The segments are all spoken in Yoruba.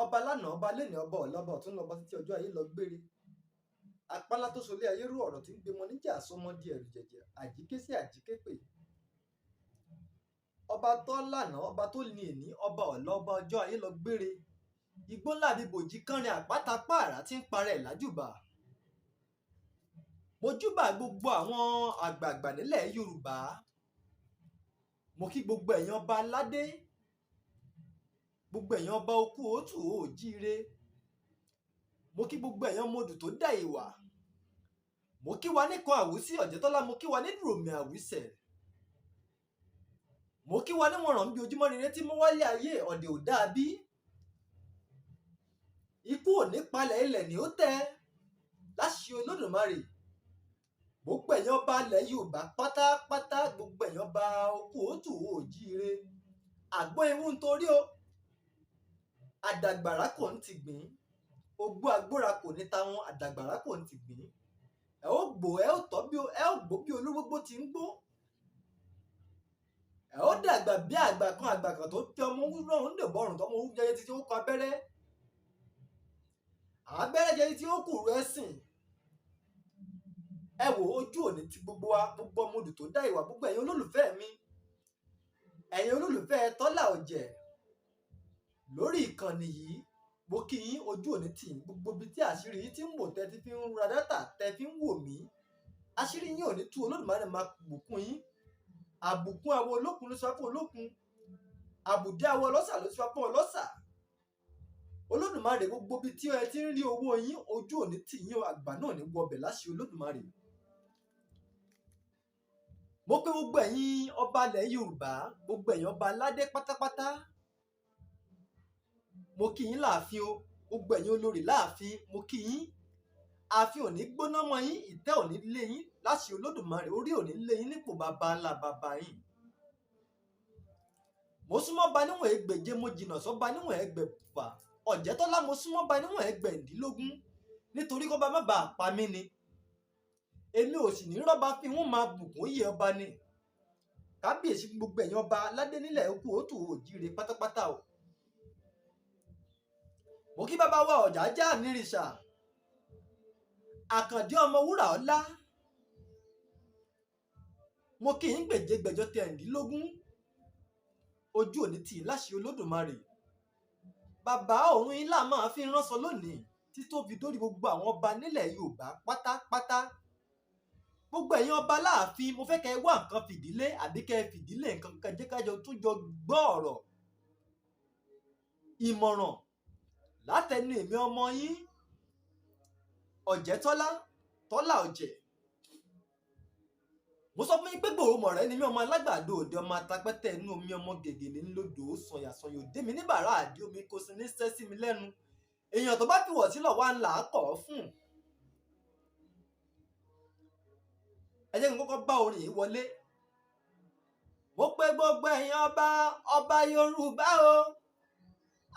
Ọba lánàá, ọba lẹ́nìí, ọba ọ̀la, ọba ọ̀tún lọ́ba títí ọjọ́ ayé lọ gbére. Apálá tó solé ayé rú, ọ̀rọ̀ tí ń gbémọ níjà sọmọ di ẹ̀rù jẹ̀jẹ̀, àjíké sí àjíké pè. Ọba tó lánàá, ọba tó ní èní, ọba ọ̀la, ọba ọjọ́ ayé lọ gbére. Igbó ńlá bíi bòjì kánrin, àpáta pààrà tí ń parẹ́ lájùbà. Mo júbà gbogbo àwọn àgbààgbà nílẹ̀ Yorùbá. Mo kí gbogbo ẹ̀yin ọba aládé, gbogbo ẹ̀yin ọba okú òtù òjíire. Mo kí gbogbo ẹ̀yin ọmọ odù tó dá ìwà. Mo kí wa nìkan àwùsí Ọ̀jẹ̀tọ́lá, mo kí wa ní dùròmì àwùsẹ̀. Mo kí wa níwọ̀nràn bí ojúmọ́ rere tí mo wálé ayé ọ̀dẹ̀ ò dáa bí. Ikú ò ní palẹ̀ ilẹ̀ ní ó tẹ́ láṣẹ Olódùmarè. Gbogbo ẹ̀yin ọba ilẹ̀ Yorùbá pátápátá, gbogbo ẹ̀yin ọba okú òtù òjíire. Àgbo ewu ń torí o. Àdàgbàrá kò ń ti gbìn. Ogbó agbóra kò ní táwọn, àdàgbàrá kò ń ti gbìn. Ẹ ó gbó, ẹ ó tọ́ bí ẹ ó gbó bí olúgbógbó ti ń gbó. Ẹ ó dàgbà bí àgbà kan, àgbà kan tó fi ọmọ wúrọ̀ ń dèbọrùn tọmọ owó jẹjẹ títí ó kọ abẹ́rẹ́. Abẹ́rẹ́ jẹjẹ tí ó kùrù ẹ̀sìn. Ẹ wò, ojú òní ti gbogbo wa, gbogbo ọmọ odù tó dá ìwà, gbogbo ẹ̀yin olólùfẹ́ mi, ẹ̀yin olólùfẹ́ Tọ́lá Ọ̀jẹ̀ lórí ìkànnì yìí, mo kí yín, ojú òní tì yín. Gbogbo ibi tí àṣírí yìí ti ń wò, tẹ́ ti fi ń ra data, tẹ́ fi ń wò mí, àṣírí yín ò ní tú. Olódùmarè máa bùkún yín. Àbùkún àwọn olókun ló sọ fún olókun, àbùdé àwọn ọlọ́ṣà ló sọ fún ọlọ́ṣà. Olódùmarè, gbogbo ibi tí ẹ ti ń rí owó yín, ojú òní tì yín o, àgbà náà ní wọbẹ̀ láṣẹ Olódùmarè. Mo pé gbogbo ẹ̀yin ọba ilẹ̀ Yorùbá, gbogbo ẹ̀yin ọba aládé pátápátá, mo kí yín láàfin o. Gbogbo ẹ̀yin olórí láàfin, mo kí yín. Ààfin ò ní gbóná mọ́ yín, ìtẹ́ ò ní lé yín láṣẹ Olódùmarè, orí ò ní lé yín nípò bàbá ńlá bàbá yín. Mo súnmọ́ ba níwọ̀n ẹgbẹ̀je, mo jìnnà sọ́ba níwọ̀n ẹgbẹ̀fà. Ọ̀jẹ̀tọ́lá, mo súnmọ́ ba níwọ̀n ẹgbẹ̀ndínlógún, nítorí kọ́ba má bàa pa mí ni. Èmi ò sì ní rọ́ba fi wọ́n máa bùkún yé ọba ni. Kábíyèsí gbogbo ẹ̀yin ọba aládé nílẹ̀ okú òtù òjíire pátápátá o. Mo kí bàbá wa Ọ̀jájá nírìṣà, Àkàndé ọmọ wúrà ọlá. Mo kí yín gbèjégbèjọ tẹ̀ǹdínlógún, ojú òní tì í láṣẹ Olódùmarè. Bàbá òun yín là máa fi ránṣọ lónìí tí tó fi dórí gbogbo àwọn ọba nílẹ̀ Yorùbá pátápátá. Gbogbo ẹ̀yin ọba láàfin, mo fẹ́ kẹ́ ẹ wá nǹkan fìdílé àbí kẹ́ ẹ fìdílé nǹkan kan, jẹ́ kájọ tún jọ gbọ́ ọ̀rọ̀ ìmọ̀ràn látẹnu èmi ọmọ yín Ọ̀jẹ̀tọ́lá, Tọ́lá Ọ̀jẹ̀. Mo sọ fún yín pé gbòòrò mọ̀rẹ́ ni mí, ọmọ alágbàdo òde, ọmọ atapẹ́tẹ̀ inú omi, ọmọ gègèlè ńlọdọ̀ ó sànyà sànyà òde mi ní bàrà àdí omi kò sí ní sẹ́ sí mi lẹ́nu. Èèyàn tó bá fi wọ̀ sílọ̀ wá ńlá kọ̀ ọ́ fún. Ẹ jẹ́ kí n kọ́kọ́ bá orin yìí wọlé. Mo pé gbogbo ẹ̀yin ọba ọba Yorùbá o,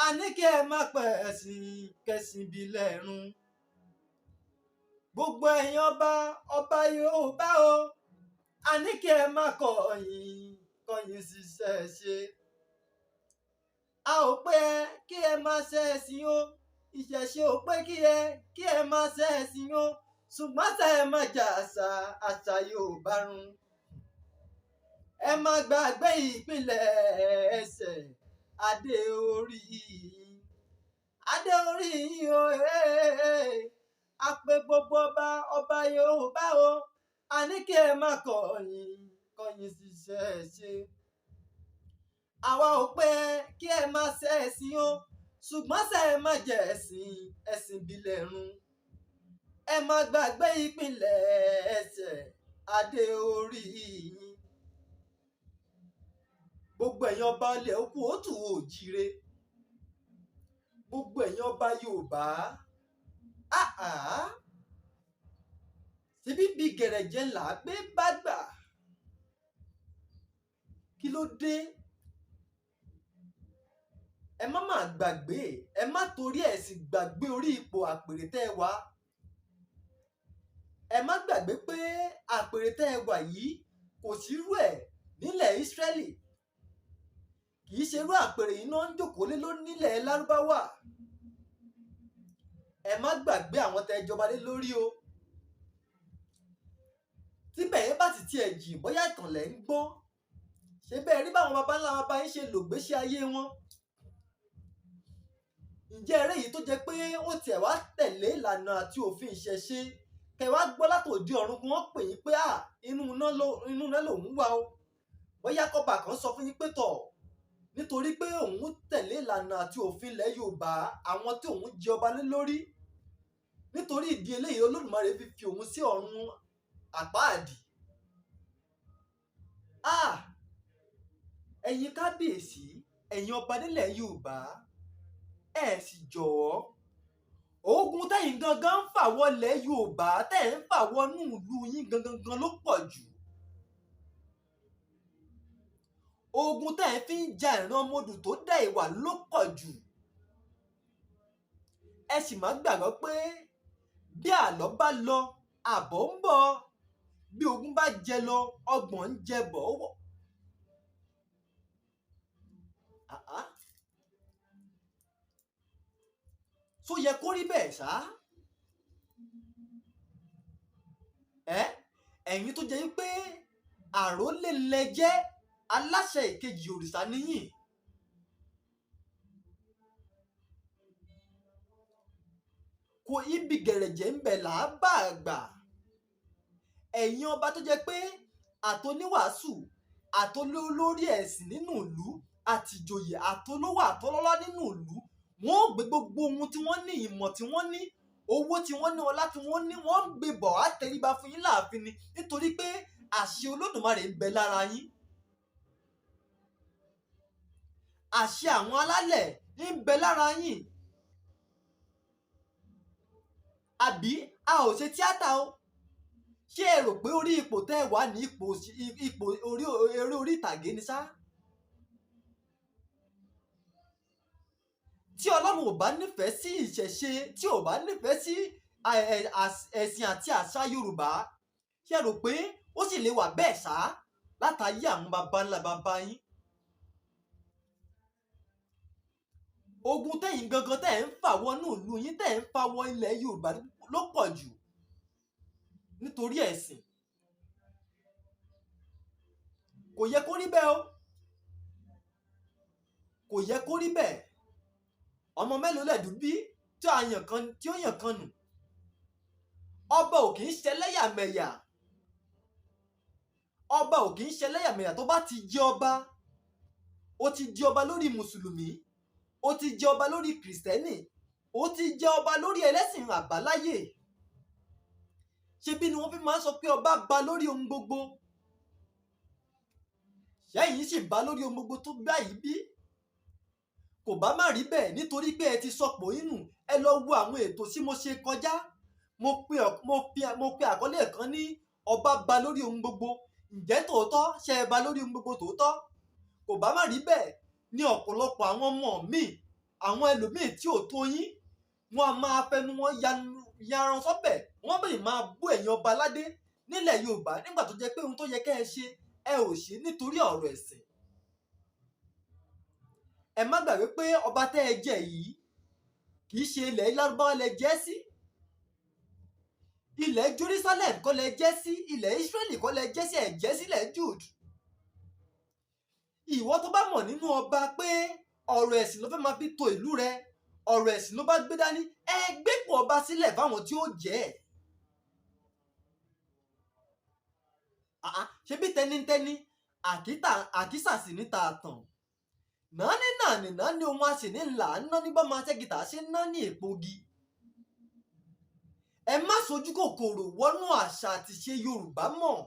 àní kí ẹ má pẹ̀ ẹ̀sìn kẹsìn bílẹ̀ run. Gbogbo ẹ̀yin ọba ọba Yorùbá o, àní kí ẹ má kọ̀yìn kọ̀yìn ṣiṣẹ́ ṣe. A ò pé kí ẹ má ṣe ẹ̀sìn o, ìṣẹ̀ṣe ò pé kí ẹ má ṣe ẹ̀sìn o, ṣùgbọ́n ṣe ẹ má jà àṣà àṣà Yorùbá run. Ẹ má gbàgbé ìpínlẹ̀ ẹsẹ̀ adé orí yín, adé orí yín o. A pé gbogbo ọba ọba Yorùbá o, àní kí ẹ má kọ̀yìn kọ̀yìn ṣiṣẹ́ ṣe. Àwa ò pé kí ẹ má ṣe ẹ̀sìn o, ṣùgbọ́n ṣe ẹ má jẹ ẹ̀sìn ẹ̀sìn ìbílẹ̀ run. Ẹ má gbàgbé ìpínlẹ̀ ẹsẹ̀ adé orí yín. Gbogbo ẹ̀yin ọba ilẹ̀ okú òtù òjíire, gbogbo ẹ̀yin ọba Yorùbá, áà síbí bí gẹ̀rẹ̀jẹ̀ là á gbé bá gbà. Kí ló dé? Ẹ má má gbàgbé, ẹ má torí ẹ̀sìn gbàgbé orí ipò àpèrè tẹ́ ẹ wà. Ẹ má gbàgbé pé àpèrè tẹ́ ẹ wà yìí, kò sírú ẹ̀ nílẹ̀ Ísírẹ́lì. Kì í ṣe irú àpèrè yìí náà ń jókòó lé lórí nílẹ̀ Lárúbáwá. Ẹ má gbàgbé àwọn tẹ́ ẹ jọba lé lórí o. Tíbẹ̀ yẹn bá sì tiẹ̀ jìn, bóyá ìtàn lẹ̀ ń gbọ́, ṣé bẹ́ẹ̀ rí báwọn baba ńlá baba yín ṣe lògbésí ayé wọn? Ǹjẹ́ eré yìí tó jẹ́ pé ó tiẹ̀ wá tẹ̀lé ìlànà àti òfin ìṣẹ̀ṣe, kẹ wá gbọ́ látòdì ọ̀run kí wọ́n pè yín pé à inú iná lòún wà o, bóyá kọ́ba kan sọ fún yín pé tọ̀, nítorí pé òun tẹ̀lé ìlànà àti òfin ilẹ̀ Yorùbá, àwọn tí òun jẹ ọba lé lórí, nítorí ìdí eléyìí Olódùmarè fi fi òun sí ọ̀run àpáàdì. Ah! Ẹ̀yin kábíyèsí, ẹ̀yin ọba nílẹ̀ Yorùbá, ẹ sì jọ̀ọ́, ogun tẹ̀yin gangan ń fà wọlé Yorùbá, tẹ̀ ń fà wọnú ìlú yín gangan gan ló pọ̀ jù. Ogun tẹ̀ ń fi ń ja ìran ọmọdù tó dá ìwà ló pọ̀ jù. Ẹ sì má gbàgbọ́ pé bí àlọ́ bá lọ, àbọ̀ ń bọ̀. Bí ogun bá jẹ lọ, ọgbọ̀n ń jẹ bọ̀. Tó yẹ kó rí bẹ́ẹ̀ ṣá. Ẹ̀yin tó jẹ́ pé àrólé lẹ jẹ́, aláṣẹ ìkejì òrìṣà níyìn. Kò ibi gẹ̀rẹ̀jẹ̀ ń bẹ̀ là á bá àgbà. Ẹ̀yin ọba tó jẹ́ pé àtoníwàásù, àtolórí ẹ̀sìn nínú ìlú, àtìjòyè, àtolówó, àtọlọ́lá nínú ìlú, wọ́n ó gbé gbogbo ohun tí wọ́n ní, ìmọ̀ tí wọ́n ní, owó tí wọ́n ní, ọlá tí wọ́n ní, wọ́n ń gbé bọ̀ á tẹríba fún yín láàfin ni, nítorí pé àṣẹ Olódùmarè ń bẹ lára yín. Àṣẹ àwọn alálẹ̀ ń bẹ lára yín. Àbí a ò ṣe tíátà o? Ṣé ẹ rò pé orí ipò tẹ́ ẹ wà ní ipò orí eré orí ìtàgé ni ṣá? Tí Ọlọ́run ò bá nífẹ̀ẹ́ sí ìṣẹ̀ṣe, tí ò bá nífẹ̀ẹ́ sí ẹ̀sìn àti àṣà Yorùbá, ṣé ẹ rò pé ó sì lè wà bẹ́ẹ̀ ṣá látayé àwọn baba ńlá baba yín? Ogun tẹ̀yin gangan tẹ̀ ń fà wọnú ìlú yín, tẹ̀ ń fà wọ ilẹ̀ Yorùbá ló pọ̀ jù nítorí ẹ̀sìn. Kò yẹ kó rí bẹ́ẹ̀ o. Kò yẹ kó rí bẹ́ẹ̀. Ọmọ mélòó lẹ̀dú bí tí ó yàn kan nù? Ọba ò kì í ṣẹlẹ́yàmẹ̀yà. Ọba ò kì í ṣẹlẹ́yàmẹ̀yà. Tó bá ti jẹ ọba, ó ti jẹ ọba lórí mùsùlùmí, ó ti jẹ ọba lórí kìrìsìtẹ́nì, ó ti jẹ ọba lórí ẹlẹ́sìn àbáláyé. Ṣebí ni wọ́n fi máa ń sọ pé ọba ba lórí ohun gbogbo. Ṣẹ́yìn sì ba lórí ohun gbogbo tó báyìí bí? Kò bá má rí bẹ́ẹ̀ nítorí pé ẹ ti sọpọ̀ inú. Ẹ lọ wo àwọn ètò tí mo ṣe kọjá. Mo pe àkọlé kan ní ọba ba lórí ohun gbogbo. Ǹjẹ́ tòótọ́ ṣe ẹ ba lórí ohun gbogbo tòótọ́? Kò bá má rí bẹ́ẹ̀ ní ọ̀pọ̀lọpọ̀ àwọn ọmọ mi, àwọn ẹlòmíì tí ò tó yín, wọ́n á máa fẹnu wọn yaran sọ́bẹ̀, wọ́n bẹ̀rẹ̀ máa bú ẹ̀yin ọba aládé nílẹ̀ Yorùbá nígbà tó jẹ́ pé ohun tó yẹ kẹ́ ẹ ṣe ẹ ò ṣe nítorí ọ̀rọ̀ ẹ̀sìn. Ẹ má gbàgbé pé ọba tẹ́ ẹ jẹ yìí kì í ṣe ilẹ̀ Lárúbáwá lẹ jẹ́ sí, ilẹ̀ Jerusalem kọ́ lẹ jẹ́ sí, ilẹ̀ Israeli kọ́ lẹ jẹ́ sí, ẹ jẹ́ sílẹ̀ Jude. Ìwọ tó bá mọ̀ nínú ọba pé ọ̀rọ̀ ẹ̀sìn ló fẹ́ máa fi to ìlú rẹ, ọ̀rọ̀ ẹ̀sìn ló bá gbé dání, ẹ gbépò ọba sílẹ̀ fáwọn tí ó jẹ́ ẹ̀. Ṣebí tẹnitẹni àkísà sì ní tààtàn. Nàání nàání nàání ohun a sì ní là ń ná ní bọ́mọ aṣẹ́gità ṣe ń ná ní èpogi. Ẹ má sojú kòkòrò wọnú àṣà àti ṣe Yorùbá mọ̀.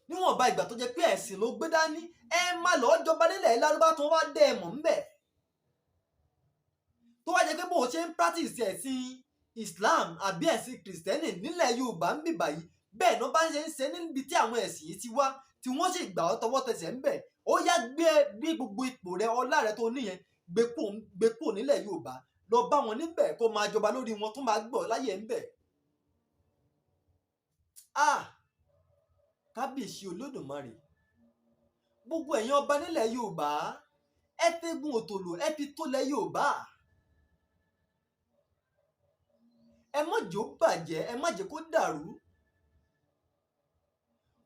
Níwọ̀nba ìgbà tó jẹ́ pé ẹ̀sìn ló gbé dání, ẹ má lọ́ọ́ jọba nílẹ̀ Lárúbá tó wá dẹ́ ẹ mọ̀ ńbẹ̀. Tó wá jẹ́ pé bó o ṣe ń practice ẹ̀sìn Islam àbí ẹ̀sìn Kìrìsìtẹ́nì nílẹ̀ Yorùbá ń bì báyìí, bẹ́ẹ̀ náà bá ń ṣe ń ṣe níbi tí àwọn ẹ̀sìn yìí ti wá, tí wọ́n sì gbà ọ́ tọwọ́ tẹsẹ̀ ńbẹ̀. Ó yá gbé gbogbo ipò rẹ, ọlá rẹ tó níyẹn, gbé kúrò nílẹ̀ Yorùbá, lọ bá wọn níbẹ̀ kó máa jọba lórí wọn tó máa gbọ́ láyé ńbẹ̀. Ah! Kábíyèsí Olódùmarè, gbogbo ẹ̀yin ọba nílẹ̀ Yorùbá, ẹ fẹ́gun òtòlò, ẹ fi tó lẹ̀ Yorùbá. Ẹ má jẹ́ ó bàjẹ́, ẹ má jẹ́ kó dàrú.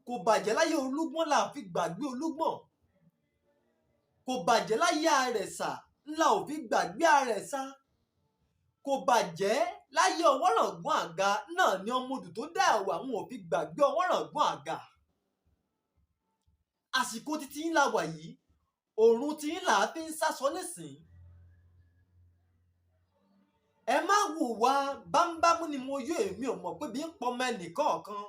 Kò bàjẹ́ láyé Olúgbọ́n là fi gbàgbé Olúgbọ́n, kò bàjẹ́ láyé Àrẹ̀sà ńlá ò fi gbàgbé Àrẹ̀sà, kò bàjẹ́ láyé Ọwọ́ràngún Àga náà ni ọmọdù tó dá ẹ̀wà wọn ò fi gbàgbé Ọwọ́ràngún Àga. Àsìkò títí yín la wà yìí, òòrùn tí yín là á fi ń sásọ nísìn. Ẹ má wò wá bámúbámú ni mo yó, èmi ò mọ̀ pé bí ń pọmọ ẹnìkọ̀ọ̀kan.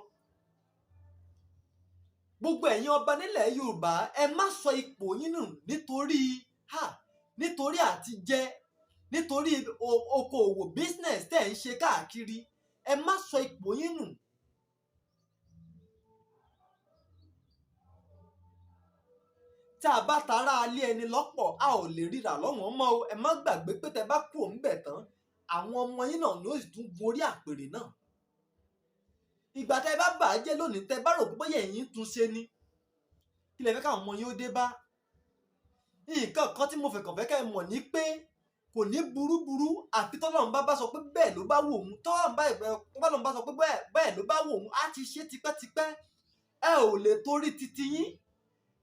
Gbogbo ẹ̀yin ọba nílẹ̀ Yorùbá, ẹ má sọ ipò yín nù nítorí ha, nítorí àti jẹ, nítorí okòòwò, business tẹ̀ ń ṣe káàkiri. Ẹ má sọ ipò yín nù. Tá a bá tara alé ẹni lọ́pọ̀, a ò lè ríra lọ́wọ́n mọ́ o. Ẹ má gbàgbé pé tẹ bá kú òun bẹ̀ tán, àwọn ọmọ yín náà ló sì tún gorí àpèrè náà. Ìgbà tẹ bá bà á jẹ́ lónìí, tẹ bá rò pé bóyá ẹ̀yin tún ṣe ni, kí lẹ fẹ́ káwọn ọmọ yín ó dé bá? Nǹkan kan tí mo fẹ́ kàn fẹ́ kẹ́ ẹ mọ̀ ní pé kò ní burúburú àfi tọ́lọ́run bá sọ pé bẹ́ẹ̀ ló bá wù òun. Tọ́lọ́run bá sọ pé bẹ́ẹ̀ ló bá wù òun, á ti ṣe tipẹ́tipẹ́. Ẹ ò lè torí titi yín,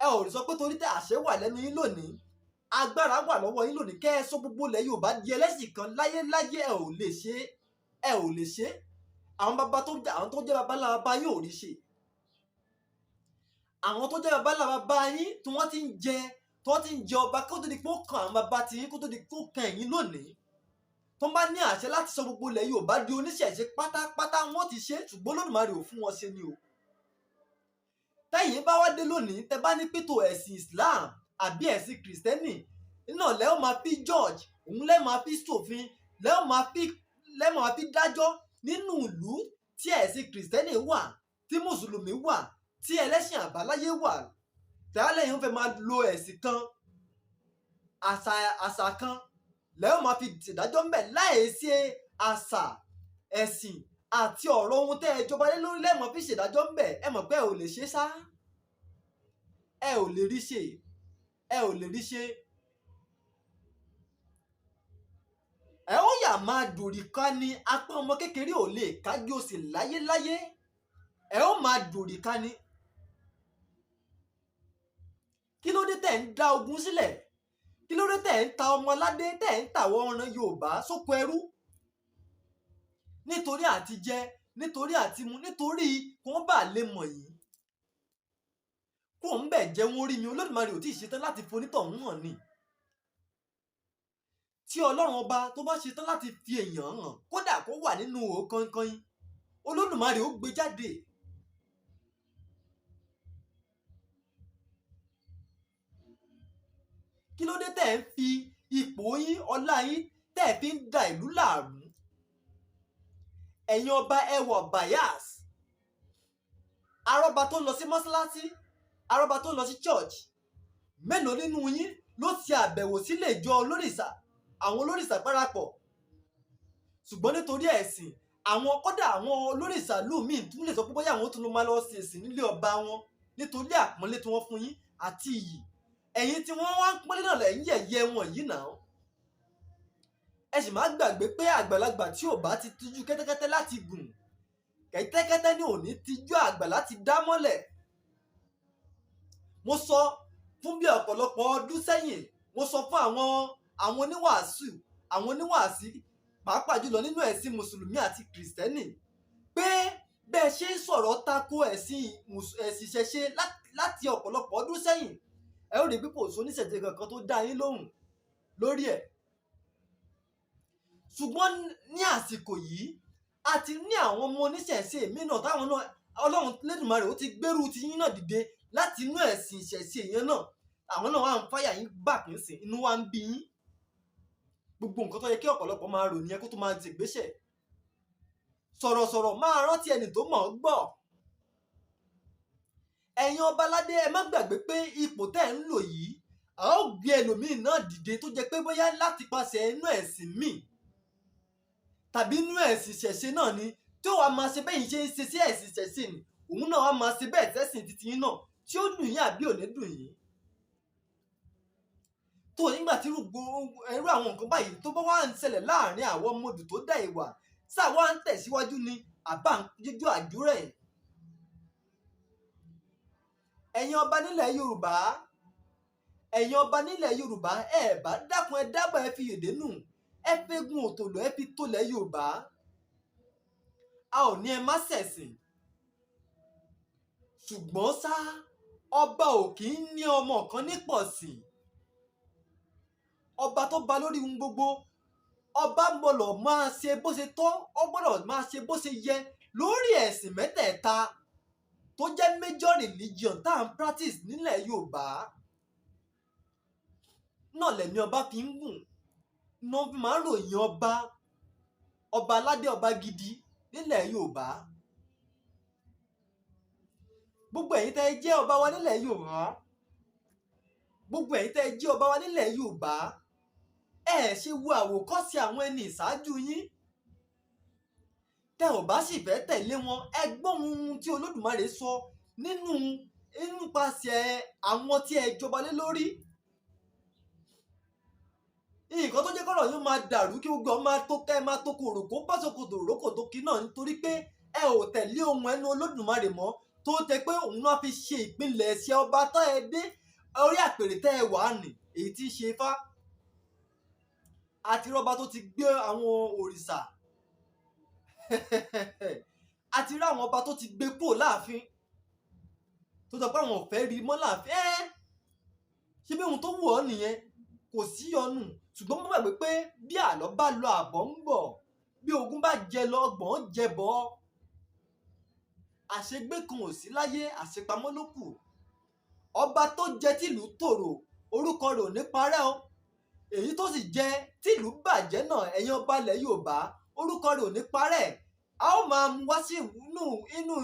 ẹ ò lè sọ pé torí tẹ àṣẹ wà lẹ́nu yín lónìí, agbára wà lọ́wọ́ yín lónìí, kẹ́ ẹ sọ gbogbo ilẹ̀ Yorùbá di ẹlẹ́sìn kan láyéláyé. Ẹ ò lè ṣe, ẹ ò lè ṣe. Àwọn bàbá tó jẹ́, àwọn tó jẹ́ bàbá ńlá bàbá yín ò rí ṣe. Àwọn tó jẹ́ bàbá ńlá bàbá yín tí wọ́n ti ń jẹ, tí wọ́n ti ń jẹ ọba kó tó di pé ó kan àwọn bàbá tí yín, kó tó di pé ó kan ẹ̀yin lónìí, tó ń bá ní àṣẹ láti sọ gbogbo ilẹ̀ Yorùbá di oníṣẹ̀ṣe pátápátá, wọ́n ti ṣe, ṣùgbọ́n Olódùmarè ò fún wọn ṣe ni o. Tẹ́yìn bá wá dé lónìí, tẹ́ bá ní pító ẹ̀sìn Islam àbí ẹ̀sìn Kìrìsìtẹ́nì náà lẹ́ ó máa fi judge, òun lẹ́ máa fi ṣòfin, lẹ́ máa fi dájọ́ nínú ìlú tí ẹ̀sìn Kìrìsìtẹ́nì wà, tí Mùsùlùmí wà, tí ẹlẹ́sìn àbáláyé wà, tẹ́lẹ̀ yìí ń fẹ́ máa lo ẹ̀sìn kan, àṣà kan lẹ́ ó máa fi ṣèdájọ́ ńbẹ̀, láì ṣe àṣà, ẹ̀sìn àti ọ̀rọ̀ ohun tẹ́ ẹ jọba lé lórí lẹ́mọ̀ fi ṣèdájọ́ ńbẹ̀. Ẹ mọ̀ pé ẹ ò lè ṣe sá, ẹ ò lè rí ṣe, ẹ ò lè rí ṣe. Ẹ ó yà máa dòrì ká ní apá ọmọ kékeré ò lè kájú òsì láyéláyé. Ẹ ó máa dòrì ká ní. Kí ló dé tẹ̀ ń dá ogun sílẹ̀? Kí ló dé tẹ̀ ń ta ọmọládé, tẹ̀ ń tàwọn ọ̀ràn Yorùbá sóko ẹrú? Nítorí àti jẹ, nítorí àti mu, nítorí kí wọ́n bá lè mọ̀ yín. Kó ń bẹ̀ jẹun orí mi, Olódùmarè ò tí ì ṣetán láti fonítọ̀hún hàn ni. Tí Ọlọ́run ọba tó bá ṣetán láti fi èèyàn hàn, kódà kó wà nínú ihò kankan, Olódùmarè ó gbé jáde. Kí ló dé tẹ̀ ń fi ipò yín, ọlá yín, tẹ̀ fi ń da ìlú láàmú? Ẹ̀yin ọba, ẹ wà bias. Arọ́ba tó ń lọ sí mọ́sálásí, arọ́ba tó ń lọ sí church, mélòó nínú yín ló ṣe àbẹ̀wò sílé ìjọ olórìṣà, àwọn olórìṣà parapọ̀? Ṣùgbọ́n nítorí ẹ̀sìn, àwọn kódà àwọn olórìṣà ìlú míì tún lè sọ pé bóyá àwọn tún ló máa lọ ṣe ẹ̀sìn nílé ọba wọn nítorí àpọ́nlé tí wọ́n fún yín àti iyì. Ẹ̀yin tí wọ́n wá ń pọ́nlé náà lẹ̀ ń yẹ̀yẹ́ wọn yìí náà. Ẹ sì má gbàgbé pé àgbàlagbà tí ò bá ti tijú kẹ́tẹ́kẹ́tẹ́ láti gùn, kẹ́tẹ́kẹ́tẹ́ ní ò ní tijú àgbà láti dá mọ́lẹ̀. Mo sọ fún bí ọ̀pọ̀lọpọ̀ ọdún sẹ́yìn, mo sọ fún àwọn oníwàásù, àwọn oníwàásí, pàápàá jùlọ nínú ẹ̀sìn Mùsùlùmí àti Kìrìsìtẹ́nì, pé bẹ́ẹ̀ ṣe ń sọ̀rọ̀ tako ẹ̀sìn ìṣẹ̀ṣe láti ọ̀pọ̀lọpọ̀ ọdún sẹ́yìn, ẹ ó rí pé kò sóníṣẹ̀ṣe kankan tó dá yín lóhùn lórí ẹ̀. Ṣùgbọ́n ní àsìkò yìí, a ti ní àwọn ọmọ oníṣẹ̀ṣe míì náà táwọn náà Ọlọ́run Lédùmarè ó ti gbérú ti yín náà dìde láti inú ẹ̀sìn ìṣẹ̀ṣe yẹn náà. Àwọn náà wà ń fáyà yín bà kí n sìn, inú wa ń bí yín. Gbogbo nǹkan tó yẹ kí ọ̀pọ̀lọpọ̀ máa rò nìyẹn kó tó máa ṣègbésẹ̀. Sọ̀rọ̀sọ̀rọ̀ máa rántí ẹni tó mọ̀ ọ́ gbọ́. Ẹ̀yin ọba aládé, ẹ má gbàgbé pé ipò tẹ́ ẹ̀ ń lò yìí, a ó gbé ẹlòmíì náà dìde tó jẹ́ pé bóyá láti pasẹ̀ inú ẹ̀sìn míì tàbí inú ẹ̀sìn ìṣẹ̀ṣe náà ni, tí ó wàá máa ṣe bẹ́yìn ṣe ń ṣe sí ẹ̀sìn ìṣẹ̀ṣe ni, òun náà wàá máa ṣe bẹ́ẹ̀ sẹ́sìn titi yín náà, tí ó dùn yín àbí ò ní dùn yín. Tó nígbà tí irú àwọn nǹkan báyìí tó bá wà ń ṣẹlẹ̀ láàrin àwọn ọmọdù tó dá ìwà Sáwa ń tẹ̀síwájú ni àbá ń jíjó àjúrẹ̀. Ẹ̀yin ọba nílẹ̀ Yorùbá, ẹ̀yin ọba nílẹ̀ Yorùbá, ẹ bá dákun, ẹ dábàá, ẹ fi èdè nù, ẹ fegun òtòlò, ẹ fi tolẹ̀ Yorùbá. A ò ní ẹ má ṣẹ̀sìn, ṣùgbọ́n ṣá, ọba ò kì í ní ọmọ kan nípọ̀sìn. Ọba tó ba lórí ohun gbogbo, ọba gbọ́dọ̀ máa ṣe bó ṣe tọ́, ó gbọ́dọ̀ máa ṣe bó ṣe yẹ lórí ẹ̀sìn mẹ́tẹ̀ẹ̀ta tó jẹ́ major religion tá à ń practice nílẹ̀ Yorùbá náà. Lẹ̀mí ọba fi ń gùn náà, fi máa ń ròyìn ọba, ọba aládé, ọba gidi nílẹ̀ Yorùbá. Gbogbo ẹ̀yin tẹ́ ẹ jẹ́ ọba wa nílẹ̀ Yorùbá, gbogbo ẹ̀yin tẹ́ ẹ jẹ́ ọba wa nílẹ̀ Yorùbá, ẹ ṣe wo àwòkọ́ṣe àwọn ẹni ìṣáájú yín. Tẹ́ ò bá sì fẹ́ tẹ̀lé wọn, ẹ gbọ́ ohun tí Olódùmarè sọ nínú nípasẹ̀ àwọn tí ẹ jọba lé lórí. Nǹkan tó jẹ́ kọ́rọ̀ yóò máa dàrú, kí gbogbo ọ máa tó kẹ́ ẹ máa tó kòròkó bá ṣòkòtò rókò tó kí náà, nítorí pé ẹ ò tẹ̀lé ohun ẹnu Olódùmarè mọ́, tó tẹ pé òun náà fi ṣe ìpínlẹ̀ ẹ̀ṣẹ̀ ọba tó ẹ dé orí àpèrè tẹ́ ẹ wà ní, èyí tí í ṣe Ifá. Àti rọ́bà tó ti gbé àwọn òrìṣà, àti rí àwọn ọba tó ti gbé kúrò láàfin, tó sọ pé àwọn ò fẹ́ rí mọ́ láàfin. Ẹ́ ṣé bí ohun tó wù ọ́ nìyẹn, kò sí ọnù. Ṣùgbọ́n mo gbàgbé pé bí àlọ́ bá lọ, àbọ̀ ń bọ̀. Bí ogun bá jẹ lọ, ọgbọ̀n jẹ bọ́. Àṣegbé kan ò sí láyé, àṣepamọ́ ló kù. Ọba tó jẹ tìlú tòrò, orúkọ rẹ̀ ò ní parẹ́ o. Èyí tó sì jẹ tìlú bàjẹ́ náà, ẹ̀yin ọba ilẹ̀ Yorùbá, orúkọ rẹ̀ ò ní parẹ́. A ó máa mú wá sí inú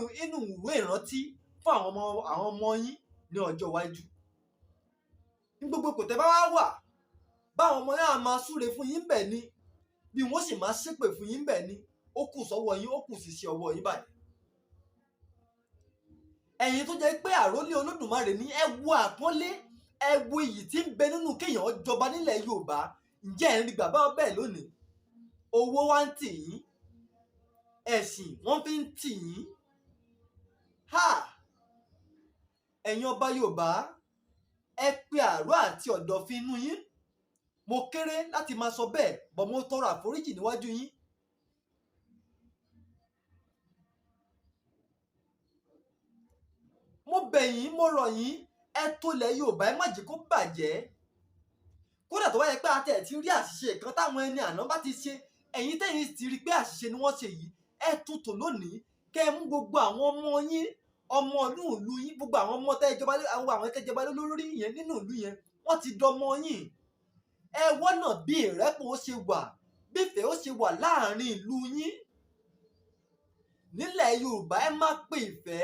ìwé ìrántí fún àwọn ọmọ yín ní ọjọ́ iwájú. Ní gbogbo kò tẹ́ bá wá wà, báwọn ọmọ náà máa súre fún yín bẹ́ẹ̀ ni, bí wọ́n sì máa ṣépè fún yín bẹ́ẹ̀ ni. Ó kù sọ́wọ́ yín, ó kù sí sí ọwọ́ yín báyìí. Ẹ̀yin tó jẹ́ pé àrólé Olódùmarè ní, ẹ wo àpọ́nlé, ẹ wo iyì tí ń bẹ nínú kéèyàn jọba nílẹ̀ Yorùbá. Ǹjẹ́ ẹ̀ ń rí bàbá bẹ́ẹ̀ lónìí? Owó wá ń tì yín, ẹ̀sìn wọ́n fi ń tì yín. Ha, ẹ̀yin ọba Yorùbá, ẹ pe àrò àti ọ̀dọ̀fin inú yín. Mo kéré láti máa sọ bẹ́ẹ̀ bọ̀, mo tọrọ àforíjì níwájú yín. Mo bẹ̀ yín, mo rọ̀ yín, ẹ tolẹ̀ Yorùbá, ẹ má jẹ́ kó bàjẹ́. Kódà tó bá yẹ pé a tẹ̀ ti rí àṣìṣe kan táwọn ẹni àná bá ti ṣe, ẹ̀yin tẹ̀yin ti rí pé àṣìṣe ni wọ́n ṣe yìí, ẹ tún tò lónìí, kẹ́ ẹ mú gbogbo àwọn ọmọ yín, ọmọ inú ìlú yín, gbogbo àwọn ọmọ tẹ́ ìjọba, àwọn tẹ́ ìjọba lórí yẹn nínú ìlú yẹn, wọ́n ti dọmọ yín. Ẹ wọ́nà bí ìrẹ́pọ̀ ó ṣe wà, bí ìfẹ́ ó ṣe wà láàrin ìlú yín nílẹ̀ Yorùbá. Ẹ má pè ìfẹ́.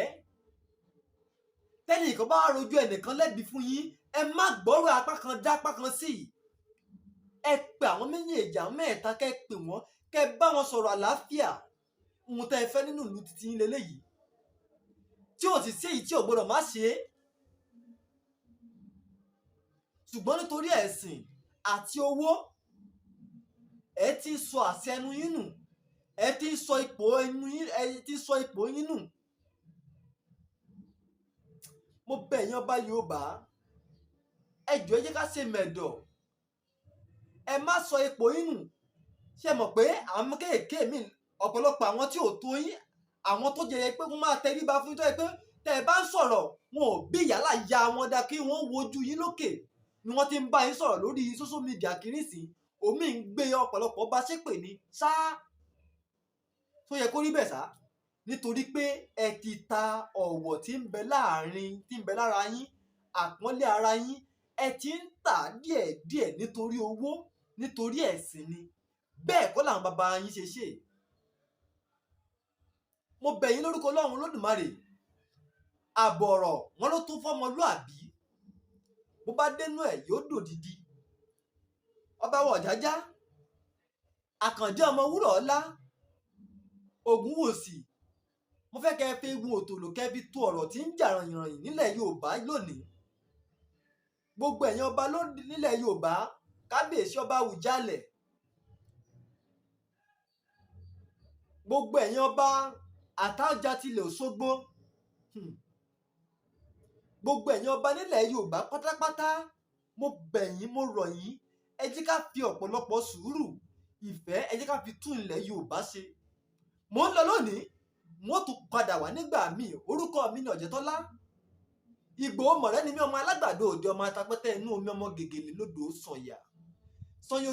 Tẹ́nìkan bá rojú ẹnìkan lẹ́bi fún yín, ẹ má gbọ́rọ̀ apá kan dá apá kan sí. Ẹ pè àwọn méjèèjì, àwọn mẹ́ẹ̀ta, kẹ́ ẹ pè wọ́n, kẹ́ ẹ bá wọn sọ̀rọ̀ àlàáfíà. Ohun tẹ́ ẹ fẹ́ nínú ìlú títí yín leléyìí, tí ò sì sí èyí tí ò gbọdọ̀ má ṣe é. Ṣùgbọ́n nítorí ẹ̀sìn àti owó, ẹ ti ń sọ àṣẹ ẹnu yín nù, ẹ ti ń sọ ipò ẹnu yín, ẹ ti ń sọ ipò yín nù. Mo bẹ̀ yín, ọba Yorùbá, ẹ jọ̀ọ́, ẹ jẹ́ ká ṣe mẹ̀dọ̀. Ẹ má sọ ipò yín nù. Ṣe mọ̀ pé àwọn kéèké mi, ọ̀pọ̀lọpọ̀ àwọn tí ò tó yín, àwọn tó jẹ́ pé wọ́n máa tẹríba fún yín, tó yẹ pé tẹ́ ẹ bá ń sọ̀rọ̀, wọn ò bí ìyálà ya wọn dá kí wọ́n wojú yín lókè ni wọ́n ti ń bá yín sọ̀rọ̀ lórí social media kiri sí. Omi ń gbé ọ̀pọ̀lọpọ̀ bá ṣépè ní ṣáá tó yẹ kó rí bẹ́ẹ̀ sá, nítorí pé ẹ ti ta ọ̀wọ̀ tí ń bẹ láàrin, tí ń bẹ lára yín, àpọ́nlé ara yín, ẹ ti ń tà díẹ̀díẹ̀ nítorí owó, nítorí ẹ̀sìn ni. Bẹ́ẹ̀ kọ́ làwọn bàbá yín ṣe ṣe. Mo bẹ̀ yín lórúkọ Ọlọ́run Olódùmarè. Àbọ̀ ọ̀rọ̀ wọn ló tún fọ́mọlúàbí, bó bá dénú ẹ̀ yóò dòdìdí. Ọba wa Ọ̀jájá Àkàndé ọmọ wúrọ̀ ọlá Ògúnwùsì, mo fẹ́ kẹ́ ẹ fi egun òtòlò kẹ́ ẹ fi tó ọ̀rọ̀ tí ń jà ràyìnràyìn nílẹ̀ Yorùbá lónìí. Gbogbo ẹ̀yin ọba nílẹ̀ Yorùbá, kábíyèsí ọba Àwùjalẹ̀, Gbogbo ẹ̀yin ọba Àtaọ́jà tilẹ̀ Òṣogbo, gbogbo ẹ̀yin ọba nílẹ̀ Yorùbá pátápátá, mo bẹ̀ yín, mo rọ̀ yín, ẹ jẹ́ ká fi ọ̀pọ̀lọpọ̀ sùúrù, ìfẹ́, ẹ jẹ́ ká fi tún ilẹ̀ Yorùbá ṣe. Mò ń lọ lónìí, wọ́n tún padà wá nígbà míì. Orúkọ mi ní Ọ̀jẹ̀tọ́lá Ìgbòho mọ̀rẹ́ ni mí, ọmọ alágbàdo òde, ọmọ atapẹ́tẹ́ inú omi, ọmọ gègèlè lódò sànyà sànyà.